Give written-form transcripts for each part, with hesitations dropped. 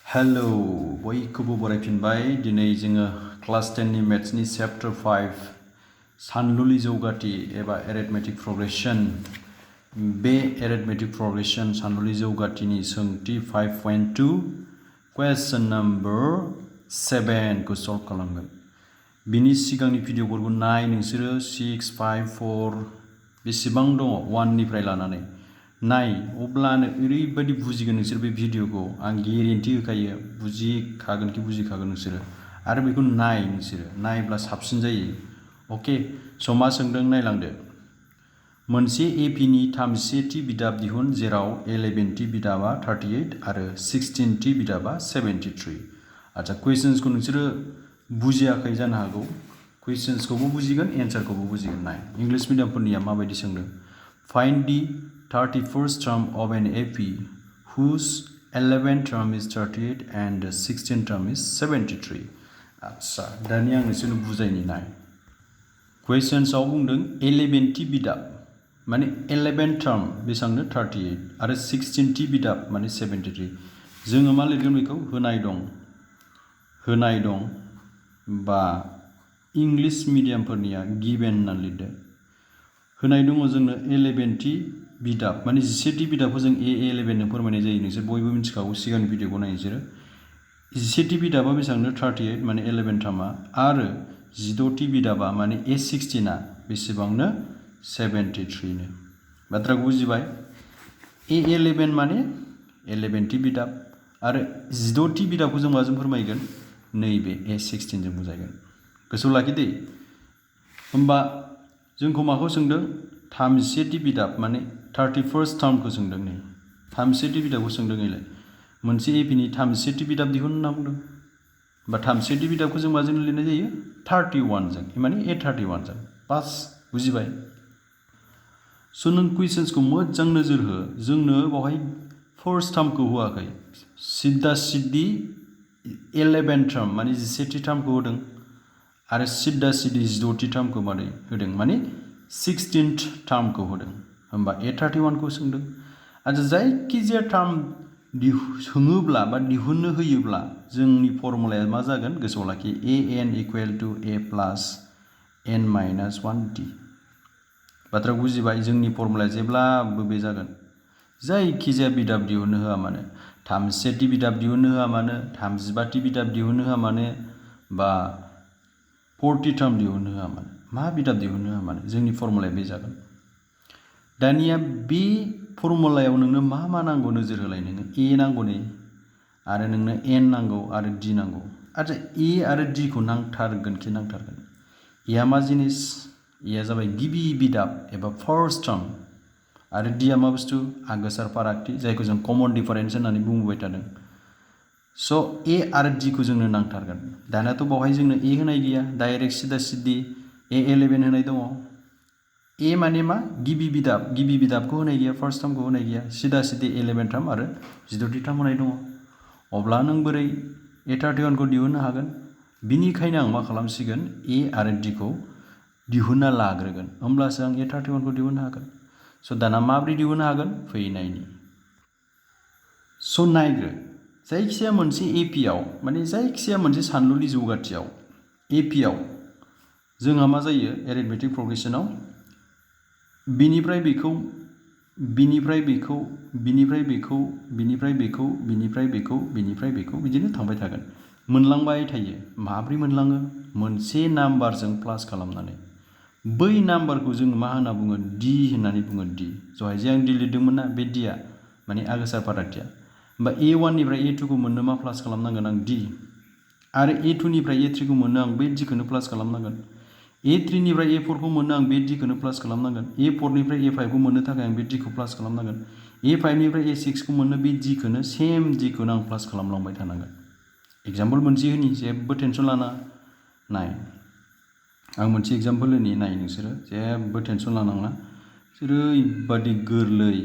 hello बयखौबो बरायफिनबाय दिनै जोङो क्लास 10 नि मेथ्सनि चैप्टार 5 सानलुलि जौगाथि एबा एरिथमेटिक प्रग्रेसन बे एरिथमेटिक प्रग्रेसन सानलुलि जौगाथिनि सोंथि 5.2 क्वेश्चन नम्बर 7 खौ सल्व खालामगोन बिनि सिगांनि भिडिअफोरखौ नाय नोंसोरो 6 5 4 बेसेबां दङ 1 निफ्राय लानानै नाय अब्लानो ओरैबायदि बुजिगोन नोंसोर बे भिडिअखौ आं गेरेन्टि होखायो बुजिखागोन नोंसोरो आरो बेखौ नाय नोंसोरो नायब्ला साबसिन जायो अके स' मा सोंदों नायलांदो मोनसे एपिनि 33थि बिदाब दिहुन जेराव 11थि बिदाबा 38 आरो 16थि बिदाबा 73 आচ্ছা कुइसन्सखौ नोंसोरो बुजियाखै जानो हागौ कुइसन्सखौबो बुजिगोन एन्सारखौबो बुजिगोन नाय इंलिश मिडियामफोरनिया माबायदि सोंदों find the 31st term of an AP whose 11th term is 38 and 16th term is 73 आচ্ছা दानि आं नोंसोरनो बुजायनि नाय कुइसन्सआव बुंदों 11थि बिदाब माने 11th term बेसांनो 38 आरो 16थि बिदाब माने 73 जोङो मा लिरगोन बेखौ होनाय दं बा इंलिश मिडियामफोरनिया गिभेन होनना लिरदो होनाय दङ जोंनो 11थि बिदाब माने 11थि बिदाबखौ जों A11 जों फोरमायनाय जायो नोंसोर बयबो मिथिखागौ सिगांनि भिडिअखौ नाय नोंसोरो 11थि बिदाबा बेसांनो 38 माने 11 टार्मआ आरो 16थि बिदाबा माने A16 आ बेसेबांनो 73 नो बाथ्राखौ बुजिबाय A11 माने 11थि बिदाब आरो 16थि बिदाबखौ जों माजों फोरमायगोन नैबे A16 जों बुजायगोन गोसोआव लाखि दे होमबा जोंखौ माखौ सोंदों 31थि बिदाब माने 31st टार्मखौ सोंदों नै 31थि बिदाबखौ सोंदों एलाय मोनसे एपिनि 31थि बिदाब दिहुन होनना बुंदों बा 31थि बिदाबखौ जों माजों लिरनाय जायो 31 जों माने A31 जों बास बुजिबाय स' नों कुइसन्सखौ मोजां नोजोर हो जोंनो बावहाय फार्स्ट टार्मखौ होआखै सिद्दा सिद्दि 11th टार्म माने 11थि टार्मखौ होदों आरो सिद्दा सिद्दि 16थि टार्मखौ माने होदों माने 16th टार्मखौ होदों होमबा A31 खौ सोंदों आरो जायखिजाया टार्म सोङोब्ला बा दिहुननो होयोब्ला जोंनि फर्मुलाया मा जागोन गोसोआव लाखि AN = A plus N - 1D बाथ्राखौ बुजिबाय जोंनि फर्मुलाया जेब्लाबो बे जागोन जायखिजाया बिदाब दिहुननो होआ मानो 31थि बिदाब दिहुननो होआ मानो 35थि बिदाब दिहुननो होआ मानो बा 40 टार्म दिहुननो होआ मानो मा बिदाब दिहुननो होआ मानो जोंनि फर्मुलाया बे जागोन दानिया बे फर्मुलायाव नोंनो मा नांगौ नोजोर होलाय नोङो A नांगौ नै आरो नोंनो N नांगौ आरो D नांगौ आरो A आरो D खौ नांथारगोन A आ मा जिनिस A आ जाबाय गिबि बिदाब एबा फार्स्ट टार्म आरो D आ मा बुस्थु आगोसार फारागथि जायखौ जों कमन डिफारेन्स होननानै बुंबोबाय थादों स' A आरो D खौ जोंनो नांथारगोन दानाथ' बावहाय जोंनो A होनाय गैया डाइरेक्ट सिदा सिद्दि A11 होनाय दङ A माने मा गिबि बिदाबखौ होनाय गैया फार्स्ट टार्मखौ होनाय गैया सिदा सिद्दि 11 टार्म आरो 16थि टार्म होनाय दङ अब्ला नों बोरै A31 खौ दिहुननो हागोन बिनिखायनो आं मा खालामसिगोन A आरो D खौ दिहुनना लाग्रोगोन होमब्लासो आं A31 खौ दिहुननो हागोन स' दाना माब्रै दिहुननो हागोन फैनायनि स' नायग्रो जायखिजाया मोनसे एपिआव माने जायखिजाया मोनसे सानलुनि जौगाथियाव एपिआव जोंहा मा जायो एरिथमेटिक प्रग्रेसनाव बिनिफ्राय बेखौ बिदिनो थांबाय थागोन मोनलांबाय थायो माब्रै मोनलाङो मोनसे नाम्बारजों प्लास खालामनानै बै नाम्बारखौ जों मा होनना बुङो D होननानै बुङो D जहाय जे आं D लिरदोंमोन ना बे D आ माने आगोसार फारागथिया होमबा A1 निफ्राय A2 खौ मोननो मा प्लास खालामनांगोन आं D आरो A2 निफ्राय A3 खौ मोननो आं बे D खौनो प्लास खालामनांगोन A3 निफ्राय A4 खौ मोननो आं बे D खौनो प्लास खालामनांगोन A4 निफ्राय A5 खौ मोननो थाखाय आं बे D खौ प्लास खालामनांगोन A5 निफ्राय A6 खौ मोननो बे D खौनो सेम D खौनो आं प्लास खालामलांबाय थानांगोन एग्जाम्पल मोनसे होनि जेबो टेनसन लाना नाय आं मोनसे एग्जाम्पल होनि नाय नोंसोरो जेबो टेनसन लानाङा ओरैबादि गोरलै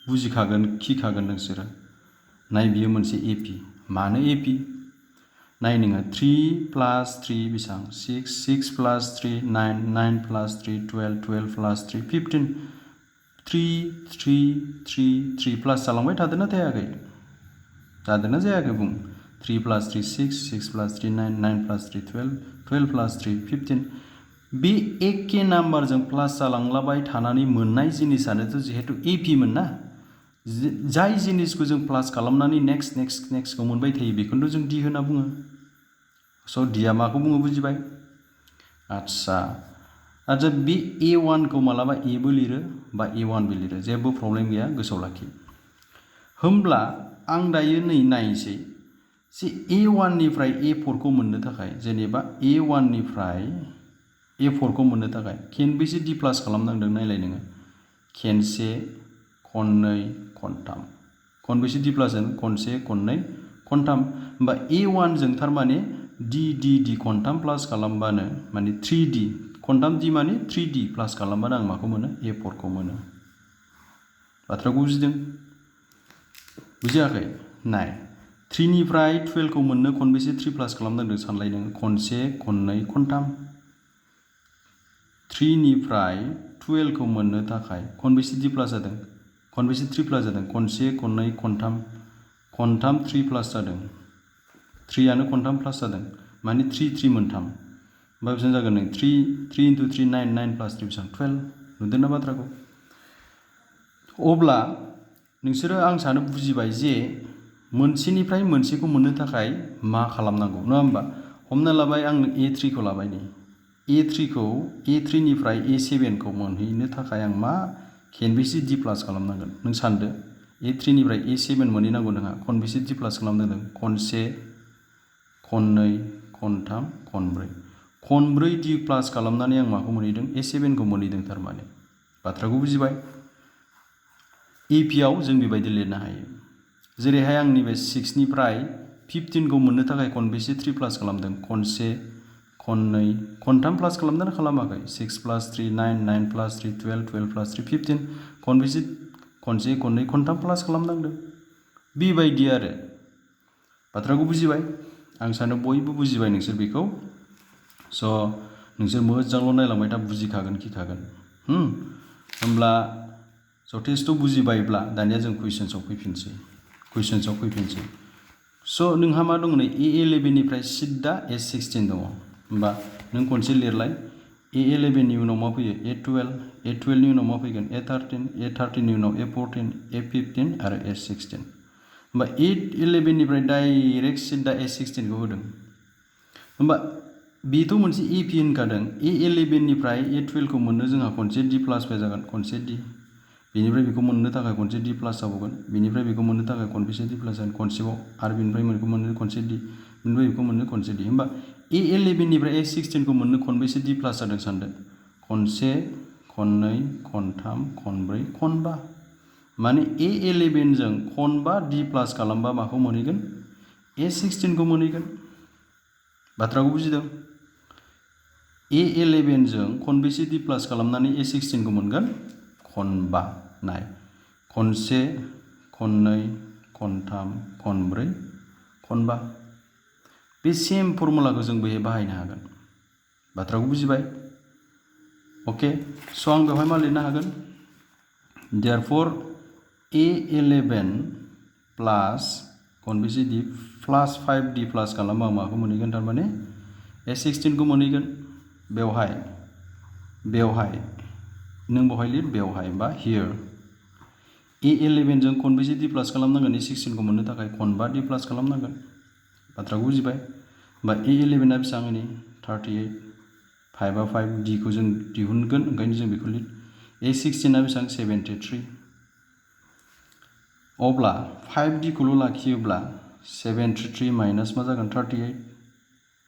बुजिखागोन खिखागोन नोंसोरो नाय बियो मोनसे AP मानो AP नाय नोङो 3 + 3 बेसां 6 6 + 3 9 9 + 3 12 12 + 3 15 3 3 3 3 प्लास जालांबाय थादोंना थायाखै जादोंना जायाखै बुं 3 + 3 6 6 + 3 9 9 + 3 12 12 + 3 15 बे एखे नाम्बारजों प्लास जालांलाबाय थानानै मोननाय जिनिसानोथ' जिहेतु एपि मोन ना जाय जिनिसखौ जों प्लास खालामनानै नेक्स्टखौ मोनबाय थायो बेखौनो जों डि होनना बुङो स' डिया माखौ बुङो बुजिबाय आच्छा बे A1 खौ मालाबा एबो लिरो बा A1 बो लिरो जेबो प्रब्लेम गैया गोसोआव लाखि होमब्ला आं दायो नै नायनोसै जे A1 निफ्राय A4 खौ मोननो थाखाय जेनेबा A1 निफ्राय A4 खौ मोननो थाखाय खेनबेसे डि प्लास खालामनांदों नायलाय नोङो खेनसे खननै खनथाम खनबेसे डि प्लास होन खनसे खननै खनथाम होमबा A1 जों थारमाने डि खनथाम प्लास खालामबानो माने 3D खनथाम डि माने 3D प्लास खालामबानो आं माखौ मोनो A4 खौ मोनो बाथ्राखौ बुजिदों बुजियाखै नाय 3 निफ्राय 12 खौ मोननो खनबेसे 3 प्लास खालामनांदों सानलाय नों खनसे खननै खनथाम 3 निफ्राय 12 खौ मोननो थाखाय खनबेसे डि प्लास जादों खनबेसे 3 प्लास जादों खनसे खननै खनथाम 3 प्लास जादों 3 आनो खनथाम प्लास जादों माने 3 मोनथाम होमबा बेसेबां जागोन नों 3 × 3 9 9 + 3 बेसेबां 12 नुदोंना बाथ्राखौ अब्ला नोंसोरो आं सानो बुजिबाय जे मोनसेनिफ्राय मोनसेखौ मोननो थाखाय मा खालामनांगौ नङा होमबा हमना लाबाय आं A3 खौ लाबाय नै A3 निफ्राय A7 खौ मोनहैनो थाखाय आं मा खेनबेसे डि प्लास खालामनांगोन नों सानदो A3 निफ्राय A7 मोनहैनांगौ नोंहा खनबेसे डि प्लास खालामनांगोन खनसे खननै खनथाम खनब्रै डि प्लास खालामनानै आं माखौ मोनहैदों A7 खौ मोनहैदों थारमाने बाथ्राखौ बुजिबाय एपि आव जों बेबायदि लिरनो हायो जेरैहाय आं नैबे 6 निफ्राय 15 खौ मोननो थाखाय खनबेसे 3 प्लास खालामदों खनसे खननै खनथाम प्लास खालामदोंना खालामाखै 6 + 3 9 9 + 3 12 12 + 3 15 खनबेसे खनसे खननै खनथाम प्लास खालामनांदों बेबायदि आरो बाथ्राखौ बुजिबाय आं सानो बयबो बुजिबाय नोंसोर बेखौ स' नोंसोर मोजांल' नायलांबाय था बुजिखागोन खिखागोन होमब्ला जथेस्थ' बुजिबायब्ला दानिया जों कुइसन्सआव फैफिनसै स' नोंहा मा दङ नै A11 निफ्राय सिद्दा A16 दङ होमबा नों खनसे लिरलाय A11 नि उनाव मा फैयो A12 नि उनाव मा फैगोन A13 नि उनाव A14 A15 आरो A16 होमबा A11 निफ्राय डाइरेक्ट सिद्दा A16 खौ होदों होमबा बेथ' मोनसे एपि होनखादों A11 निफ्राय A12 खौ मोननो जोंहा खनसे डि प्लास फै जागोन खनसे डि बेनिफ्राय बेखौ मोननो थाखाय खनसे डि प्लास जाबावगोन बेनिफ्राय बेखौ मोननो थाखाय खनबेसे डि प्लास जागोन खनसेबाव आरो बेनिफ्राय बेखौ मोननो खनसे डि बेनिफ्राय बेखौ मोननो खनसे डि होमबा A11 निफ्राय A16 खौ मोननो खनबेसे डि प्लास जादों सानदों खनसे खननै खनथाम खनब्रै खनबा माने A11 जों खनबा डि प्लास खालामबा माखौ मोनहैगोन A16 खौ मोनहैगोन बाथ्राखौ बुजिदों A11 जों खनबेसे डि प्लास खालामनानै A16 खौ मोनगोन खनबा नाय खनसे खननै खनथाम खनब्रै खनबा बे सेम फर्मुलाखौ जों बेहाय बाहायनो हागोन बाथ्राखौ बुजिबाय अके स' आं बेवहाय मा लिरनो हागोन देयारफर A11 प्लास खनबेसे डि प्लास 5 डि प्लास खालामबा माखौ मोनहैगोन थारमाने A16 खौ मोनहैगोन बेवहाय नों बहाय लिर बेवहाय बा हियर A11 जों खनबेसे डि प्लास खालामनांगोन A16 खौ मोननो थाखाय खनबा डि प्लास खालामनांगोन बाथ्राखौ बुजिबाय होमबा A11 आ बेसेबां होनो 38 5 आ 5 डि खौ जों दिहुनगोन ओंखायनो जों बेखौ लिर A16 आ बेसेबां 73 अब्ला 5 डि खौल' लाखियोब्ला 73 माइनास मा जागोन 38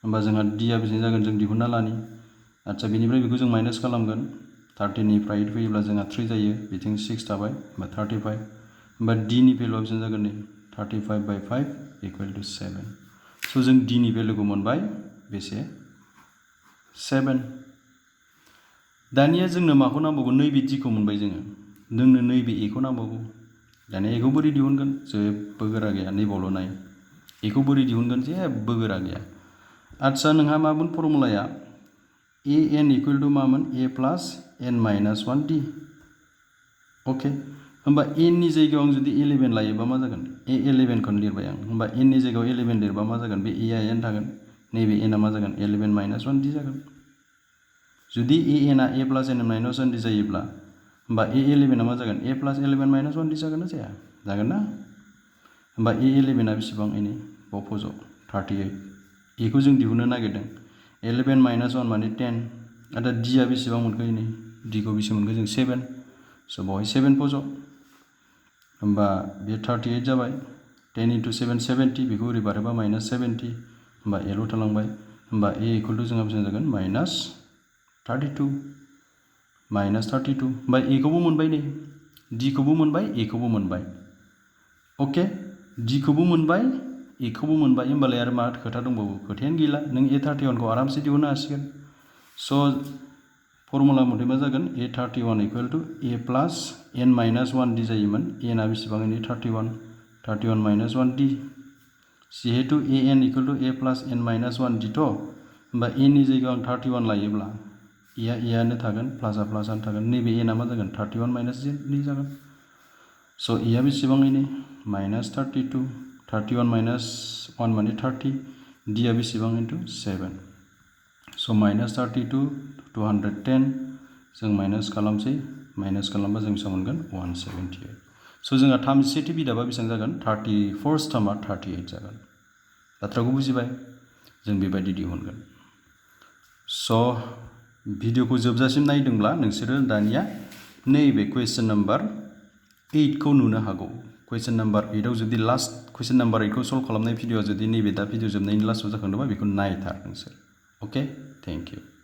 होमबा जोंहा डि आ बेसेबां जागोन जों दिहुनना लानि आच्छा बेनिफ्राय बेखौ जों माइनास खालामगोन 30 निफ्राय 8 फैयोब्ला जोंहा 3 जायो बिथिं 6 थाबाय होमबा 35 होमबा डि नि भेलुआ बेसेबां जागोन नै 35/5 = 7 स' जों डि नि भेलुखौ मोनबाय बेसे 7 दानिया जोंनो माखौ नांबावगौ नैबे डिखौ मोनबाय जोंनो नैबे एखौ नांबावगौ दानिया एखौ बोरै दिहुनगोन जेबो गोरा गैया नैबावल' नाय एखौ बोरै दिहुनगोन जेबो गोरा गैया आच्छा नोंहा मामोन फर्मुलाया AN = मामोन A + n - 1 D अके होमबा n नि जायगायाव आं जुदि 11 लायोबा मा जागोन a11 खौनो लिरबाय आं होमबा n नि जायगायाव 11 लिरबा मा जागोन बे a आ n थागोन नैबे n आ मा जागोन 11 माइनास 1 d जागोन जुदि a n आ a plus n minus 1 d जायोब्ला होमबा a11 आ मा जागोन a प्लस 11 माइनास 1 d जागोन ना जाया जागोन ना होमबा a11 आ बेसेबां इनि बाव फज' 38 a खौ जों दिहुननो नागिरदों 11 माइनास 1 माने 10 आरो d आ बेसेबां मोनखो इनि d खौ बेसे मोनखो जों 7 स' बावहाय 7 फज' होमबा बे 38 जाबाय 10 into 7 70 बेखौ ओरै बारोबा माइनास 70 होमबा a ल' थालांबाय होमबा a इक्वल टु जोंहा बेसेबां जागोन माइनास 32 माइनास 32 होमबा a खौबो मोनबाय नै d खौबो मोनबाय a खौबो मोनबाय अके d खौबो मोनबाय a खौबो मोनबाय होमबालाय आरो मा खोथा दंबावो खोथायानो गैला नों a31 खौ आरामसे दिहुननो हासिगोन स' फर्मुला मथे मा जागोन a31 equal to a plus n minus 1 d जायोमोन n आ बेसेबां इनि 31 माइनास 1 d जिहेतु a n equal to a plus n minus 1 d थ' होमबा n नि जायगायाव आं 31 लायोब्ला a आनो थागोन प्लासआ प्लासआनो थागोन नैबे n आ मा जागोन 31 माइनास d जागोन स' a आ बेसेबां इनि माइनास 32 31 माइनास 1 माने 30 d आ बेसेबां इन्टु 7 स' माइनास 32 210 जों माइनास खालामसै माइनास खालामबा जों बेसेबां मोनगोन 178 स' जोंहा 37थि बिदाबा बेसेबां जागोन 34th टार्मआ 38 जागोन बाथ्राखौ बुजिबाय जों बेबायदि दिहुनगोन स' भिडिअखौ जोबजासिम नायदोंब्ला नोंसोरो दानिया नैबे कुइसन नाम्बार 8 खौ नुनो हागौ कुइसन नाम्बार 8 आव जुदि लास्ट कुइसन नाम्बार 8 खौ सल्भ खालामनाय भिडिअआ जुदि नैबे दा भिडिअ जोबनायनि लास्टआव जाखांदोंबा बेखौ नायथार नोंसोर अके थेंक इउ